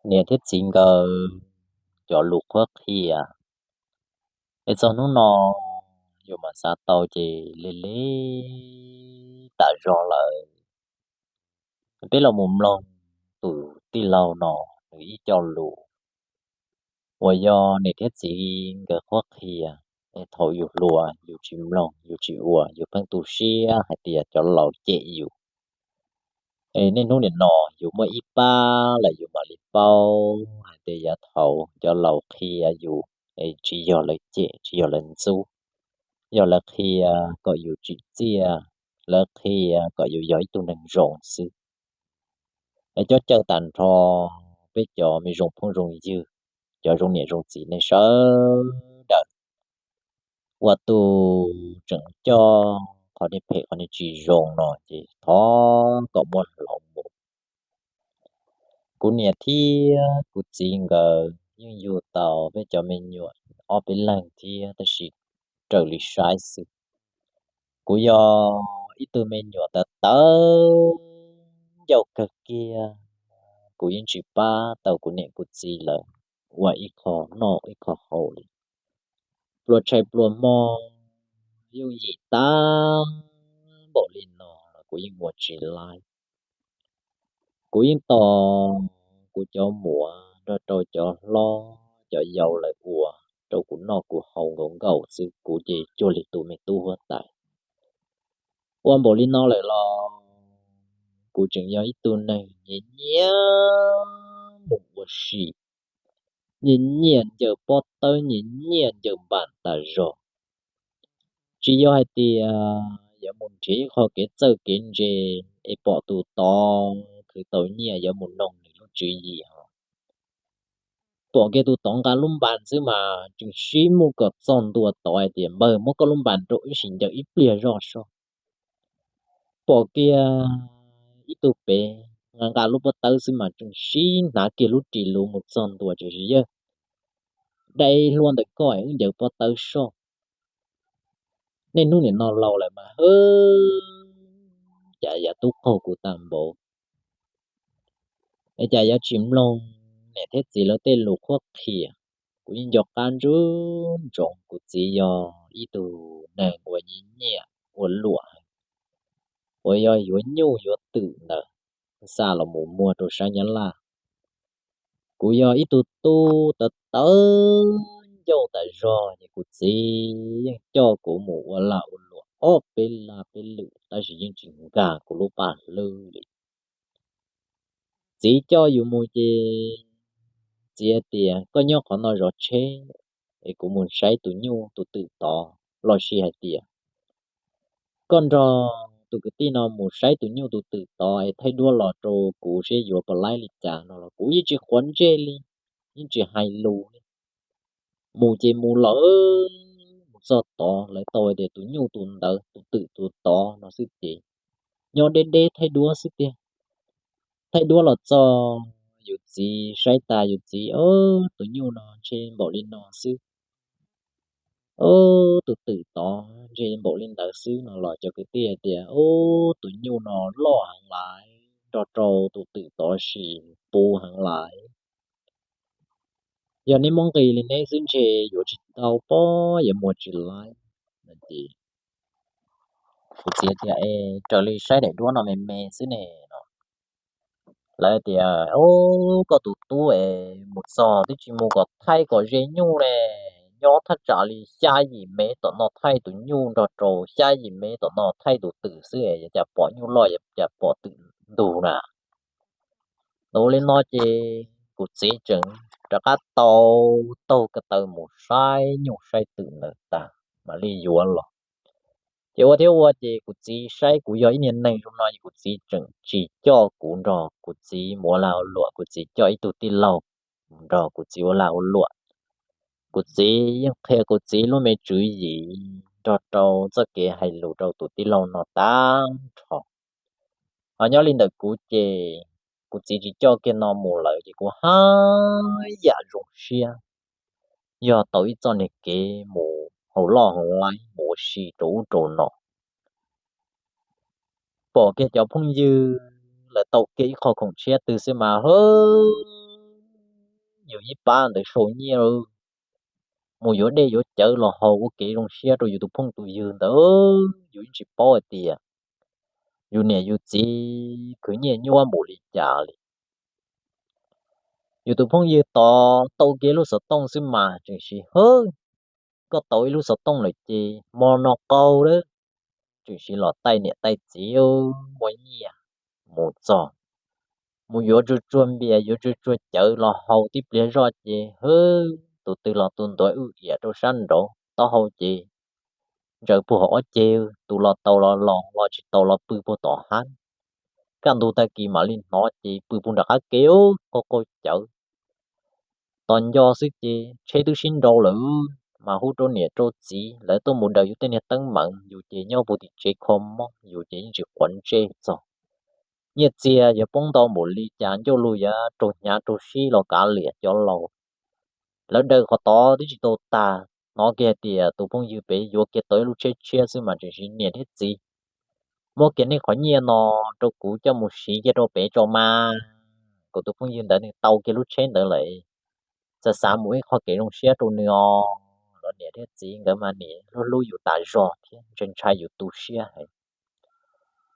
Niam thiab txiv nkawd cov lus qhuab qhia, es txog hnub no yus mam xav tau ces lig lig tas zog lawm. Peb los mus mloog tus tij laug no nws ib co lus uas yog niam thiab txiv nkawd qhuab qhia. Es thaum yus hluas yus tsis mloog yus tsis ua, yus pheej tu siab hais tias cov laus cem yus. Es niaj hnub nim no yus muaj ib pab lawm yus mam li paub hais tias yav thaum cov laus qhia yus, es tsis yog lawv cem tsis yog lawv ntxub, yog lawv qhia kom yus tsim txiaj, lawv qhia kom yus yog ib tug neeg zoo xwb. Es cov caw tag nrho peb cov me zoo phooj zoo ywg, cov zoo niam zoo txiv nej sawv daws, ua tus tseem coj qhov nej phem qhov nej tsis zoo no ces thov kom muab hloov mus. Kuv niam thiab kuv txiv nkawd yeej yug tau peb cov me nyuam ob peb leeg thiab tab sis raws li saib xwb. Kuv yog ib tug me nyuam tawv tawv ncauj kawg kiag, kuv yeej tsis pab tau kuv niam kuv txiv lawv ua ib qho noj ib qho haus li. Pluas tshais pluas hmo yooj yim tag npaum li no los kuv yeej ua tsis laib. Kuv yeej tos kuv cov muam nrog rau cov hlob cov yau lawv ua rau kuv noj kuv haus nkaus nkaus xwb, kuv ces cuag li tus me tub huab tais. Ua npaum li no lawm los kuv tseem yog ib tug neeg nyiam nyiam mus ua si, nyiam nyiam ncaws pob tawb, nyiam nyiam ncaws npas tas zog. Tsis yog hais tias yuav mus nrhiav ib qho kev txawj kev ntse es pom tus tod khwv tau nyiaj yuav mus noog nws lub tswv yim os. Pom kiag tus tod nqa lub npas xwb mas tseem sib muag kom txog ntua tod hais tias npawg muab koj lub npas rau wb sim ncaws ib pliag zoj soj. Pom kiag ib tug pem nqa nqa lub pob tawb xwb mas tseem sib hnav kiag lub ris luv mus txog ntua tias yawg, dai hlua ntawm koj wb ncaws pob tawb soj. Niaj hnub nim no laus lawm mas hwb, cas yav tub qaug kuv tag npaum, es cas yuav tsis mloog niam thiab txiv lawv tej lus qhuab qhia. Kuv yeej nco qab ntsoov ntsoov kuv txiv yog ib tug neeg uas nyiam nyiam ua luam, uas yog yuav nyuj yuav twm ntawd xa los mus muag rau sab Nyab Laj. Kuv yog ib tug tub tawv tawv ncauj tas zog ces kuv txiv yeej coj kuv mus ua lag ua luam ob peb lag peb lwm tab sis yeej tsis nkag kuv lub paj hlwb li. Txiv coj yus mus ces txiv hais tias koj nyob qhov no zov tsheb es kuv mus saib tus nyuj tus twm tod, los sis hais tias koj nrog tus kwv tij no mus saib tus nyuj tus twm tod es thaij duab los rau kuv seb yuav puas laib li cas no los kuv yeej tsis quav ntsej li, yeej tsis hais lus li. Mus ces mus lawm, mus txog tod lawv tau hais tias tus nyuj tus ntawd tus twm tus tod no xwb ces nyob deb deb thaij duab xwb tiag. Thaij duab los txog yus txiv saib tas yus txiv, tus nyuj no ntshe npaum li no xwb, tus twm tod ntshe npaum li ntawd xwb no los cov kwv tij hais tias tus nyuj no loj heev lawm, nrog rau tus twm tod sis puv heev lawm. Yog neb muab nqis li neb xwb ntshe yuav tsis tau pob, yuav muag tsis laib. Kuv txiv tias es raws li saib daim duab no me me xwb ne no. Lawv tias, Ub, koj tus tub es mus txog twb tsis mus kom thaij kom ze nyuj ne, nyob thaj tsam li xya yim mev tom no thaij tus nyuj nrog rau xya yim mev tom no thaij tus twm xwb es cas pom nyuj loj cas pom twm ntug na. Ua li no ces kuv txiv tseem rov qab tau taug ko taw mus saib nyuj saib twm ntawd tag mam li yuav los. Ces ua thiab ua ces kuv txiv saib kuv yog ib niag neeg zoo no es kuv txiv tseem tsis coj kuv nrog kuv txiv mus ua lag ua luam, kuv txiv coj ib tug tij laug mus nrog kuv txiv ua lag ua luam. Kuv txiv yeej qhia kuv txiv lub me tswv yim nrog rau txoj kev hais lus rau tus tij laug no tag nrho. Ho nyob li ntawm kuv ces kuv txiv tsis coj kiag no mus lawm ces kuv haj yam zoo siab, yog tau ib txoj niag kev mus haus loj haus laib mus ua si rau ub rau no. Pom kiag cov phooj ywg lawv tau kiag ib qho khoom tshiab twg xwb mas hwb, yus ib pab ntawd sau nyiaj, mus yuav dej yuav cawv los haus ua kev zoo siab rau yus tus phooj tus ywg ntawd, yus yeej tsis paub hais tias yus niam yus txiv khwv nyiaj nyuab npaum li cas li. Yus tus phooj ywg tod tau kiag lub xov tooj xwb mas tseem siv hwb, koj tau ib lub xov tooj lawm ces hmo no qaug lawm, tseem siv los taij niam taij txiv muaj nyiaj mus txog, mus yuav tsuag tsuag npias yuav tsuag tsuag cawv los haus tib pliag zoj ces hwb, tus twg los tus ntuav wb iam rau sab nraud taub hau ces ntsaws puag hauv ob ceg, tus los tau los los, los tsis tau los pw puag tom hab. Kaj ntug tag kis mam li hnov ces pw puag nram qab kev qaug qaug cawv. Tos nco xwb ces tsheb twb sib nrau lawm, mas hu rau niam rau txiv lawv tuaj mus daws yus tej niag teeb meem, yus ces nyob puag tim tsev kho mob, yus ces yeej tsis quav ntsej txog. Nyiaj txiag yuav poob ntau npaum li cas, ncauj lus yuav raug hnyav raug sib los kav liam cov laus. Lawv daws qhov tod twb tsis tau tag, hnov kiag tias tus phooj ywg pem yuav kiag tau ib lub tsheb tshiab xwb mas tseem siv niam thiab txiv, muab kiag nej qhov nyiaj no rau kuv coj mus siv kiag rau pem tso mas. Kuv tus phooj ywg ntawd nws tau kiag lub tsheb ntawd lawm, xav xav mus ib qho kev zoo siab rau nws os. Los niam thiab txiv nkawd mas niam hlub hlub yus tas zog thiab ntshai ntshai yus tu siab heev.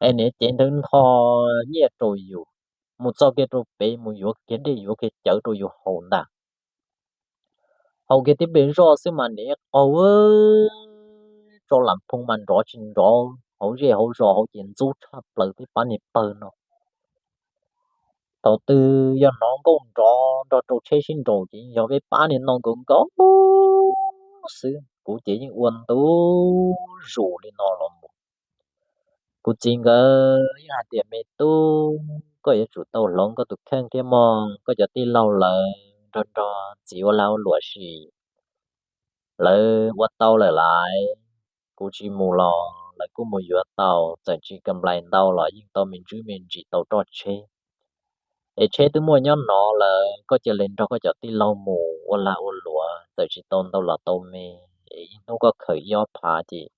Es niam cev nthawv ntho nyiaj rau yus, mus txog kiag rau pem mus yuav kiag dej yuav kiag cawv rau yus haus ntag. Haus kiag tib pliag zoj xwb mas niam qaug, tso lam phoo mas nrov tsis nrov, hauv zej hauv zos hauv ces ntxub tshaj plaws peb pab niag pawg no. Thaum twg yog hnov nkauj nrov nrog rau tsheb sib nraus ces yog peb pab niag no nkaus nkaus xwb, kuv ces yeej ua ntu zus li no los mus. Kuv txiv nkawd yeej hais tias me tub, koj yuav tsum tau hloov koj tus kheej thiab mog, koj cov tij laug lawm nrog nrog txiv ua lag ua luam sim, lawv ua tau lawm laiv. Kuv tsis mus los lawv kuj mus yuav tau, txawm tsis kam nplais ntau los yeej tau me ntsis me ntsis tau roj tsheb. Es tsheb twb muaj nyob no lawm, koj cia li nrog koj cov tij laug mus ua lag ua luam, txawm tsis tau ntau los tau me, es ib hnub koj khaws ib ob phav ces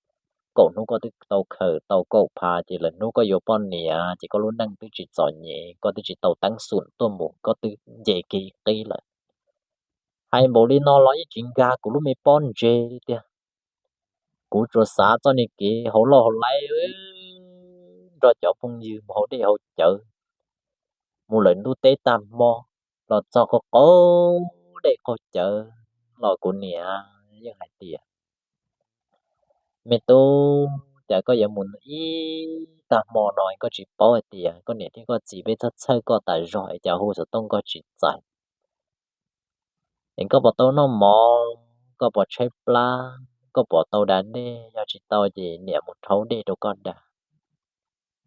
kaum hnub koj twb tau khaws tau kaum phav ces lwm hnub koj yuav poj niam ces koj lub neej twb tsis txom nyem, koj twb tsis tau teeb xum tuaj mus, koj twb nce kiag ib qib lawm. Hais npaum li no los yeej tsis nkag kuv lub me pob ntseg li tiag. Kuv tsuas xav txoj niag kev hauv loj hauv laib nrog cov phooj ywg mus haus dej haus cawv, mus lawm ntuj teb tag hmo, los txog qaug qaug dej qaug cawv los kuv niam yeej hais tias, me tub, cas koj yuav mus ib tag hmo no koj tsis paub hais tias koj niam thiab koj txiv peb txhawj txhawj koj tas zog es cas hu xov tooj koj tsis txais. Es koj puas tau noj mov, koj puas tshaib plab, koj puas tau da dej, yog tsis tau ces niam mus rhaub dej rau koj da.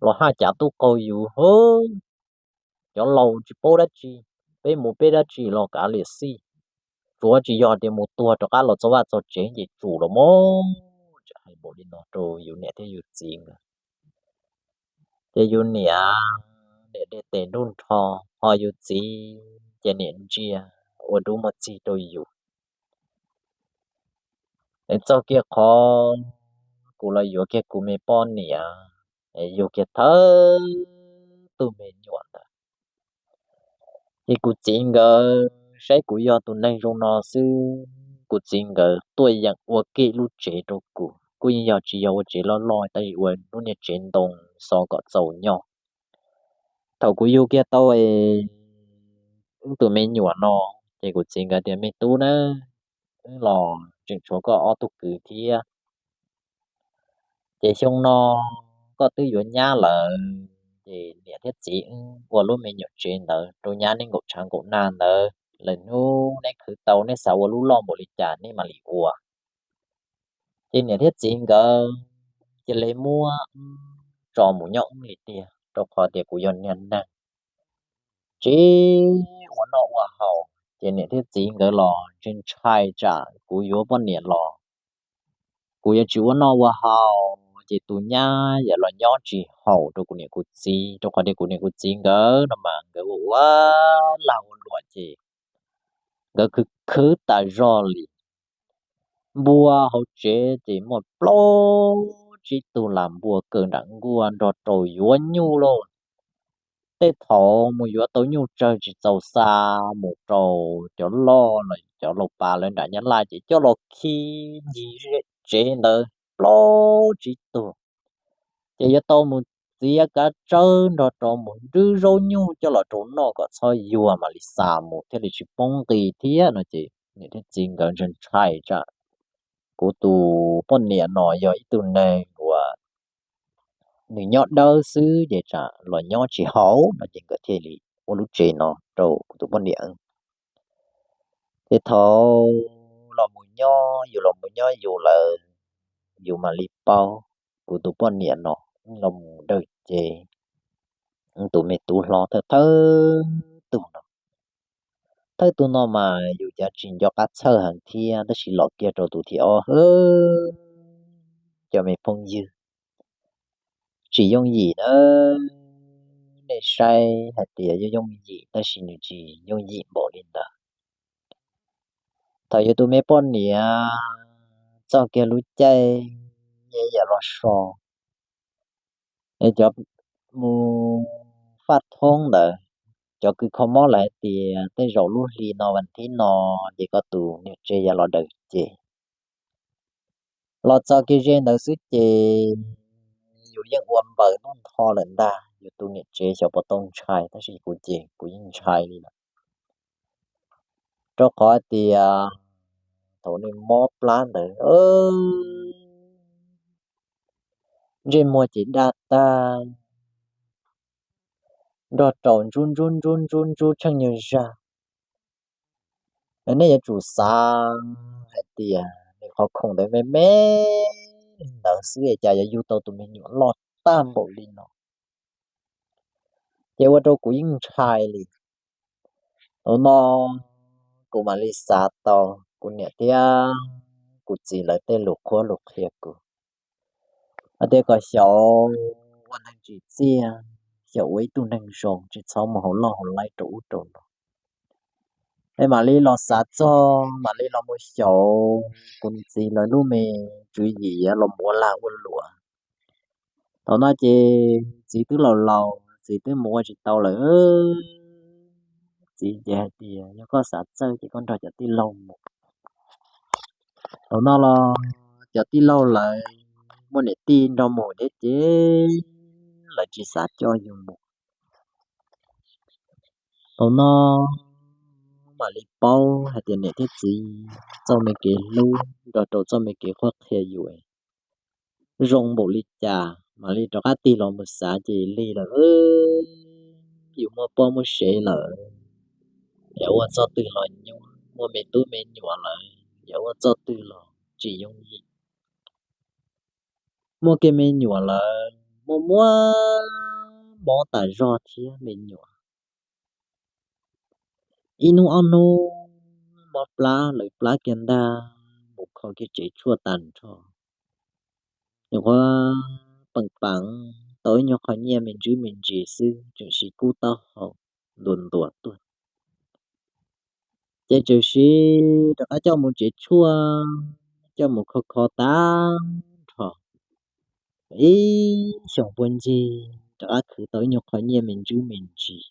Los haj cav tub qaug yus hwb. Cov laus tsis paub dab tsi, peb mus peb dab tsi los kav liam xij. Tsuav tsis yog tias mus tuag rov qab los txog vaj txog tsev ces tsum los mas. Tseem hais npaum li no rau yus niam thiab yus txiv nkawd. Ces yus niam, niam de tes nruj nrho, ho yus txiv ces niam ntsia ua dub muag txig rau yus. Es txog kiag qhov kuv los yuav kiag kuv me poj niam, es yug kiag thawj tug me nyuam ntawd. Ces kuv txiv nkawd saib kuv yog tus neeg zoo no xwb, kuv txiv nkawd tuaj yeem ua kiag lub tsev rau kuv, kuj yeej yog tsis yog ua tsev loj loj tab sis ua lub niag tsev ntoo xov kom txaus nyob. Thaum kuv yug kiag tau wb tus me nyuam no, ces kuv txiv nkawd tias, me tub na, wb los tseem tshuav koj ob tug kwv thiab. Ces xyoo no koj twb yuav nyab lawm, ces niam thiab txiv wb ua lub me nyuam tsev ntawd rau nyab neb nkaum tshav nkaum nag ntawd, lwm hnub neb khwv tau neb xav ua lub loj npaum li cas neb mam li ua. Ces niam thiab txiv nkawd cia li muab wb tso mus nyob wb li tiag, rau qhov tias kuv yog niag neeg tsis ua noj ua haus. Ces niam thiab txiv nkawd los ntshai ntshai tsam kuv yuav poj niam los kuv yuav tsis ua noj ua haus, ces tus nyab yuav los nyob tsis haum rau kuv niam kuv txiv, rau qhov tias kuv niam kuv txiv nkawd no mas nkawd ua ua lag ua luam ces nkawd khwv khwv tas zog li. Npua hauv tsev ces muaj plaub tsib tug las npua kaw nram nkuaj nrog rau yuav nyuj lauj. Tej thaum mus yuav tau nyuj tsawg tsis txaus xa mus rau cov loj los cov laus pas lawv nram Nyab Laj ces coj los khi ncig zej tsev ntawd plaub tsib tug. Ces yuav tau mus txiav kav tsawb nrog rau mus nrwb zaub nyuj coj los rau noj kom txhob yuag mam li xa mus thiaj li tsis poob nqi thiab no ces niam thiab txiv nkawd ntshai ntshai tsam kuv tus poj niam no yog ib tug neeg uas nws nyob dawb xwb ces tsam los nyob tsis haum no ces nkawd thiaj li ua lub tsev no rau kuv tus poj niam. Ces thaum los mus nyob yus los mus nyob yus lawm, yus mam li paub kuv tus poj niam no los mus dawm ces tus me tub hlob thawj thawj tug no, thawj tug no mas yus cav tsis nco qab txhawj heev thiab tab sis los kiag rau tus thib ob, cov me phooj ywg, tsis yooj yim na. Nej saib hais tias yooj yooj yim tab sis nws tsis yooj yim npaum li ntawd. Thaum yus tus me poj niam txog kiag lub caij yam los so, es cov mus faj thoob ntawd, cov kws kho mob lawv hais tias tej zaum lub hli no vas thib no ces koj tus niam tsev yuav los dawm ces los txog kiag ze ntawd xwb ces yus yeej ua npaws ntuj nrho lawm ntag, yus tus niam tsev xyov puas tau ntshai tab sis kuv ces kuv yeej ntshai li lawm. Rau qhov tias thaum nws mob plab ntawd, ntsej muag ces daj tag, nrog rau ntsub ntsub ntsub ntsub ntsub tsheej nyuag zag. Nej yuav tsum xav hais tias nws qhov khoom ntawd me me li ntawd xwb cas yuav yug tau tus me nyuam loj tag npaum li no. Ces ua rau kuv yeej ntshai li. Thaum no kuv mam li xav tau kuv niam thiab kuv txiv lawv tej lus qhuab lus qhia kuv hais tias kom xyaum ua neeg tsim txiaj, xyaum ua ib tug neeg zoo, tsis txhob mus hauv loj hauv laib rau ub rau no. Es mam li los xav txog, mam li los mus xyaum kuv txiv lawv lub me tswv yim los mus ua lag ua luam. Thaum no ces txiv twb laus laus, txiv twb mus ua tsis tau lawm. Txiv ces hais tias yog koj xav txawj ces koj nrog cov tij laug mus. Thaum no los cov tij laug lawv muaj niam tij nrog mus thiab ces lawv tsis xav coj yus mus. Thaum no mam li paub hais tias niam thiab txiv txoj me kev hlub nrog rau txoj me kev qhuab qhia yus zoo npaum li cas, mam li rov qab tig los mus xav ces lig lawm, yus muaj poj muaj sev lawm, yuav ua txoj twg los nyuaj, muaj me tub me nyuam lawm yuav ua txoj twg los tsis yooj yim. Muaj kiag me nyuam lawm muaj muaj mob tas zog thiab me nyuam. Ib hnub ob hnub mob plab lawv plab kiag ntag, mus kho kiag tsev tshuaj tag nrho. Nyuam qhuav peem peem tau ib nyuag qho nyiaj me ntsis me ntsis xwb tseem siv kub taub hau ntuas ntuas tuaj. Ces tseem siv rov qab coj mus tsev tshuaj, coj mus kho kho tag nrho. Ib xyoos puag ncig rov qab khwv tau ib nyuag qho nyiaj me ntsis me ntsis.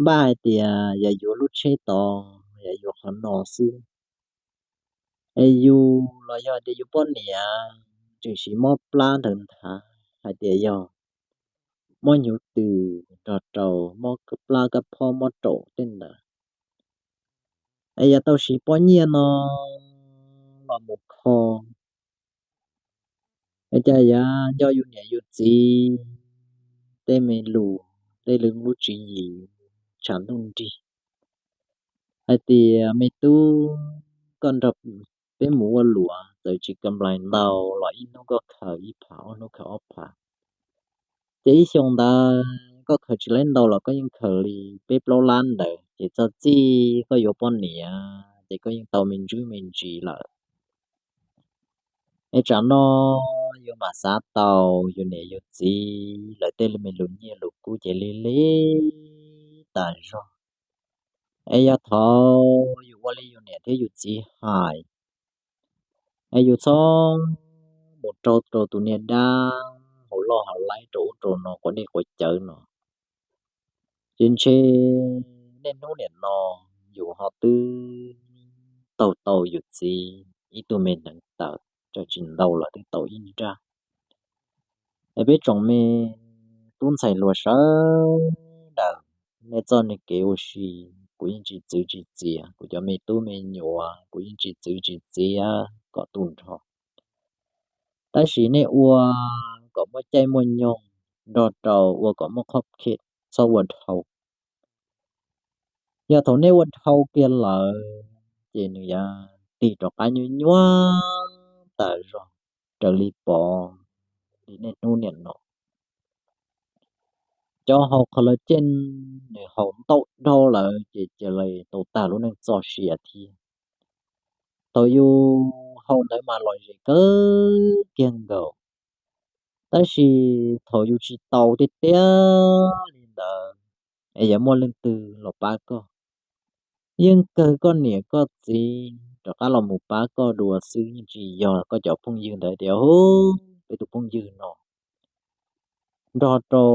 Npaj hais tias yog yuav lub tsheb tod, yog yuav qhov no xwb. Es yus los yog tias yus poj niam tseem siv mob plab nthawv nthav hais tias yog mob hnyuv tws nrog rau mob plab kab phob mob raum tej ntawd. Es yog tau siv pob nyiaj no los mus kho, es cas yav nco yus niam yus txiv tej me lus, tej lub tswv yim tshav ntuj nrig hais tias me tub, koj nrog peb mus ua luam txawm tsis kam lais ntau los ib hnub koj khaws ib phav, ob hnub khaws ob phav. Ces ib xyoo ntawd koj khaws tsis laib ntau los koj yeej khaws li peb plaub lab ntawd, ces txog txij koj yuav poj niam ces koj yeej tau me ntsis me ntsis lawm. Es tsam no yus mam xav tau yus niam yus txiv lawv tej me lus nyiaj lus kub ces lig lig tas zog. Es yog thaum yus ua li yus niam thiab yus txiv hais, es yus txhob mus rau rau tus niag dab hauv loj hav laib rau ub rau no quav dej quav cawv no. Ces ntshe niaj hnub niam no yus ho twb taug tau yus txiv ib tug me hneev tawm, tsis ntau los twb tau ib nrab. Es peb tsoom me tub ntxhais hluas sawv daws, nej txoj kev ua si kuv yeej tsis txwv tsis txiav, kuv cov me tub me nyuam kuv yeej tsis txwv tsis txiav kom tu nrho. Tab sis nej ua kom muaj caij muaj nyoog, nrog rau ua kom muaj qhov khe, txhob ua dhau. Yog thaum nej ua dhau kiag lawm ces nws yuav tig rov qab nyuaj nyuaj tas zog raws li pom li niaj hnub niam no. Cov haus qhov lawv cem nws haus ntau dhau lawm ces cia li tau tag lub neej txoj sia thiab. Thaum yus haus ntawd mas lom zem kawg kiag nkaus, tab sis thaum yus tsis tau tiag tiag li ntawd es yuav muaj leej twg los pab koj? Yeej kawg koj niam koj txiv rov qab los mus pab koj dua xwb, yeej tsis yog koj cov phooj ywg ntawd tias, Hu, peb tus phooj ywg no nrog rau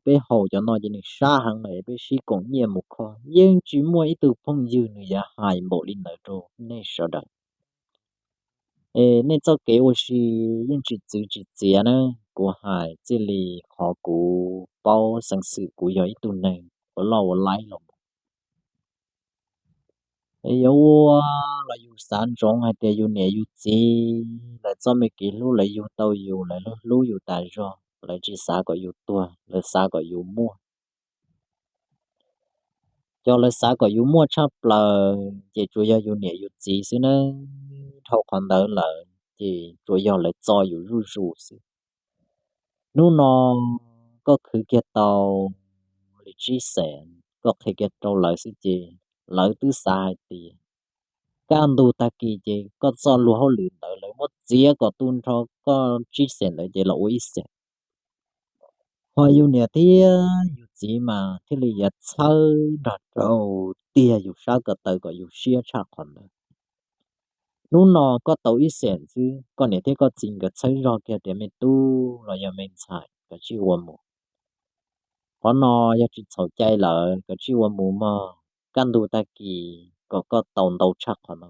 peb haus cov no ces nws sab heev lawm, peb sib koom nyiaj mus kho. Yeej tsis muaj ib tug phooj ywg nws yuav hais npaum li ntawd rau nej sawv daws. Es nej txoj kev ua si yeej tsis txwv tsis txiav na. Kuv hais txij li qhov kuv paub xeev xwm, kuv yog ib tug neeg ua loj ua laib los, es yuav ua los yus xav ntsoov hais tias yus niam yus txiv lawv txoj me kev hlub, lawv yug tau yus, lawv hlub yus tas zog, lawv tsis xav kom yus tuag, lawv xav kom yus muaj. Cov lawv xav kom yus muaj tshaj plaws ces tsuas yog yus niam yus txiv xwb nawb. Dhau qhov ntawd lawm ces tsuas yog lawv txo yus zuj zus xwb. Hnub no koj khwv kiag tau li tsib xees, koj qhia kiag rau lawv xwb ces lawv twb xav hais tias kaj ntug tag kis ces koj txoj luag hauj lwm ntawd lawv muab txiav kom tu nrho koj tsib xees ntawd ces los ua ib xees. Ho yus niam thiab yus txiv mas thiaj li yuav txhawb nrog rau tiag yus sab ko taw kom yus siab tshaj qhov ntawd. Hnub no koj tau ib xees xwb, koj niam thiab koj txiv nkawd txhawb zog kiag tias me tub los yog me ntxhais, koj tsij ua mus. Qhov no yog tsis txhaum cai lawm, koj tsij ua mus mog. Kaj ntug tag kis kom koj tau ntau tshaj qhov no,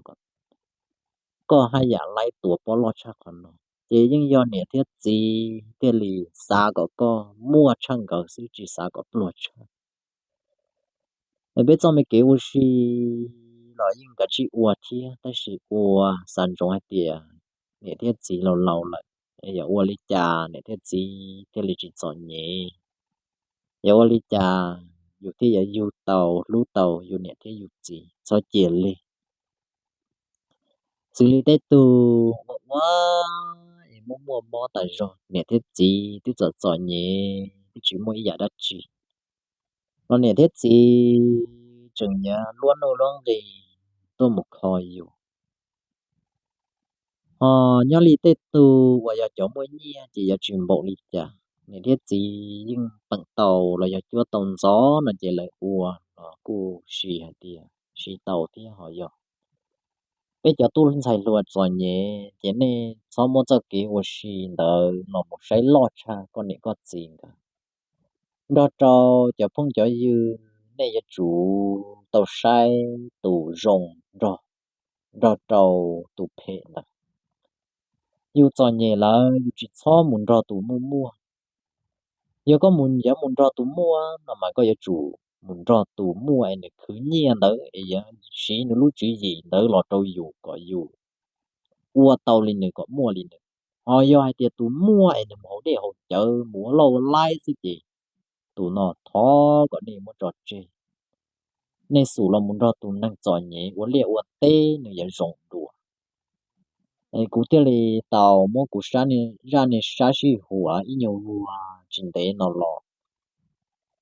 koj haj yam laib tua pob loj tshaj qhov no. Ces yeej yog niam thiab txiv thiaj li xav kom koj muaj tshaj nkawd xwb, tsis xav kom pluag tshaj. Peb txoj me kev ua si los yeej kav tsij ua thiab, tab sis ua xav ntsoov hais tias niam thiab txiv laus laus lawm, yog ua li cas niam thiab txiv thiaj li tsis txom nyem, yog ua li cas yus thiaj yuav yug tau hlub tau yus niam thiab yus txiv. Txhob cia li xws li tej tug ua ua es muaj muaj mob tas zog, niam thiab txiv twb txom txom nyem, twb tsis muaj ib yam dab tsi los niam thiab txiv tseem yuav luab nuj luab nqis tuaj mus kho yus. Ho nyob li tej tug uas yog cov muaj nyiaj ces yuav tsis npaum li cas, niam thiab txiv yeej peem tau los yog cuab tau ntxov no ces lawv ua los kuj siv hais tias siv tau thiab. Ho yog peb cov tub ntxhais hluas txom nyem ces nej txhob muab txoj kev ua si ntawd los mus saib loj tshaj koj niam koj txiv nkawd. Nrog rau cov phooj cov ywg, nej yuav tsum tau saib tus zoo nrog, nrog rau tus phem ntawd. Yus txom nyem lawm yus tsis txhob mus nrog tus muaj muaj. Yog koj mus yuav mus nrog tus muaj no mas koj yuav tsum mus nrog tus muaj es nws khwv nyiaj ntawd es yuav siv nws lub tswv yim ntawd los rau yus kom yus ua tau li nws kom muaj li nws. Ho yog hais tias tus muaj es nws mus haus dej haus cawv mus ua loj ua laib xwb ces tus no thov kom nej muab tso tseg. Nej xub los mus nrog tus neeg txom nyem ua liaj ua teb nws yuav zoo dua. Kuv thiaj li tau muab kuv zaj niaj sab sij huam ib nyuag vuag tsis ntev no los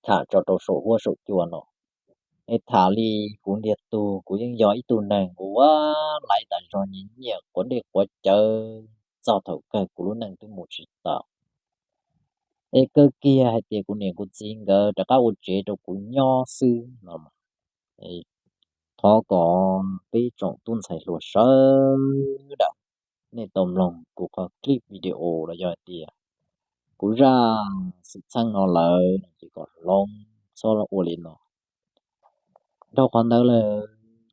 tham tso rau saum huab saum cua no. Es tham li kuv ntiag tug, kuv yeej yog ib tug neeg uas laiv tas zog nyiaj nyiaj quav dej quav cawv txog thaum kawg kuv lub neej twb mus tsis tau. Es kawg kiag hais tias kuv niam kuv txiv nkawd rov qab ua tsev rau kuv nyob xwb no. Thov kom peb tsoom tub ntxhais hluas sawv daws nej tau mloog kuv qhov clip video los yog hais tias kuv zaj xwm txheej no lawm no ces kom hloov, txhob ua li no. Dhau qhov ntawd lawm,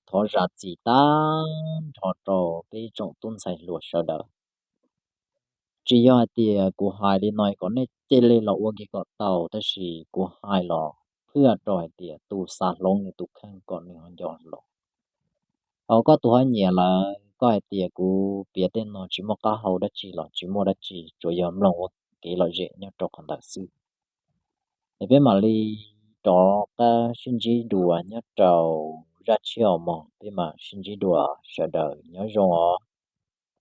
thov zam txim tag nrho rau peb tsoom tub ntxhais hluas sawv daws. Tsis yog hais tias kuv hais li no kom nej cia li los ua kiag kom tau, tab sis kuv hais los phwj rau hais tias tus xav hloov nws tus kheej kom nws ho nco los. Ho koj tus ho nyiam lawm, koj hais tias kuv piav tej no tsis muaj qab hau dab tsi los tsis muaj dab tsi, tsuas yog mloog ua kev lom zem nyob rau qhov ntawd xwb. Es peb mam li rov qab sib ntsib dua nyob rau zaj tshiab os mog, peb mam sib ntsib dua, sawv daws nyob zoo os.